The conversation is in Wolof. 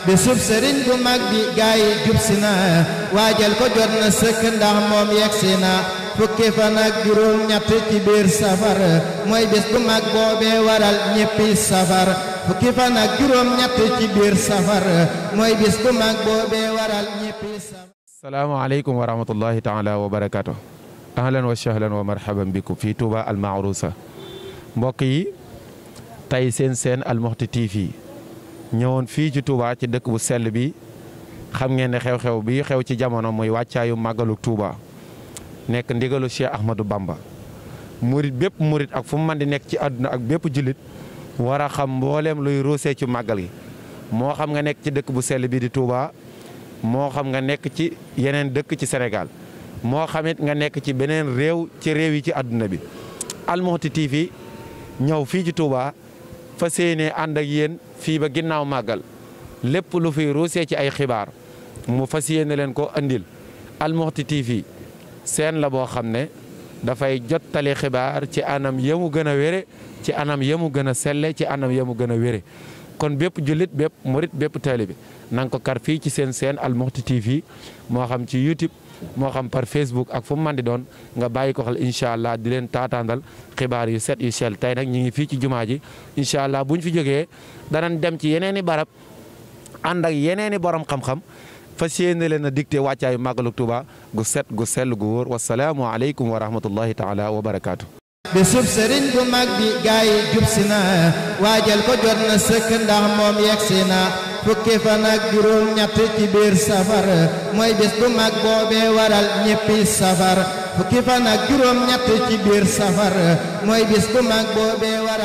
bisub sëriñ bu mag bi gaay yi jub si na waajal ko jot na sëkk ndax moom yegsi na fukki fan ak juróom ñett ci biir safar mooy bis bu mag boobee waral ñéppi safar fukki fan ak juróom ñett ci biir safar mooy bis bu mag boobee waral ñéppi safar. salaamaaleykum wa rahmatullahi taala wa barakaatu. ahlan wa sahlan wa marhaban bikum fii Touba al Ma'ruusa. mbokk yi tey seen Al Mouhty TV ñëwoon fii ci Touba ci dëkk bu sell bi xam ngeen ne xew-xew bi xew ci jamono muy wàccaayu màggalu Touba nekk ndigalu Cheikh Ahmadou Bamba. bépp murit ak fu mu mën di nekk ci àdduna ak bépp jullit war a xam mbooleem luy ruusee ci màggal gi moo xam nga nekk ci dëkk bu sell bi di Touba moo xam nga nekk ci yeneen dëkk ci Sénégal moo xamit nga nekk ci beneen réew ci réew yi ci àdduna bi. Al Mouhty TV ñëw fii ci Touba fas yéene ànd ak yéen fii ba ginnaaw màggal lépp lu fi ruusee ci ay xibaar mu fas yéene leen ko andil. Al Mouhty TV seen la boo xam ne dafay jottali xibaar ci anam yemu gën a wére ci anam yemu gën a selle ci anam yemu gën a wére kon bépp jullit bépp murit bépp taalibe na nga ko kar fii ci seen Al Mouhty TV moo xam ci YouTube moo xam par Facebook ak fu mu mën di doon nga bàyyi ko xel incha allah di leen taataandal xibaar yu set yu sell tey nag ñu ngi fii ci jumaa ji incha allah buñ fi jógee danañ dem ci yeneen i barab ànd ak yeneen i borom xam-xam fas yéene leen a dicté wàccaayu màggalu Touba gu set gu sell gu wóor wasalaamu aleykum wa rahmatullahi taala wa barakaatu. bisub sëriñ bu mag bi gaay yi jub si na waajal ko jot na sëkk ndax moom yegsi na fukki fan ak juróom ñett ci biir safar mooy bis bu mag boobee waral ñéppi safar fukki fan ak juróom ñett ci biir safar mooy bis bu mag boobee waral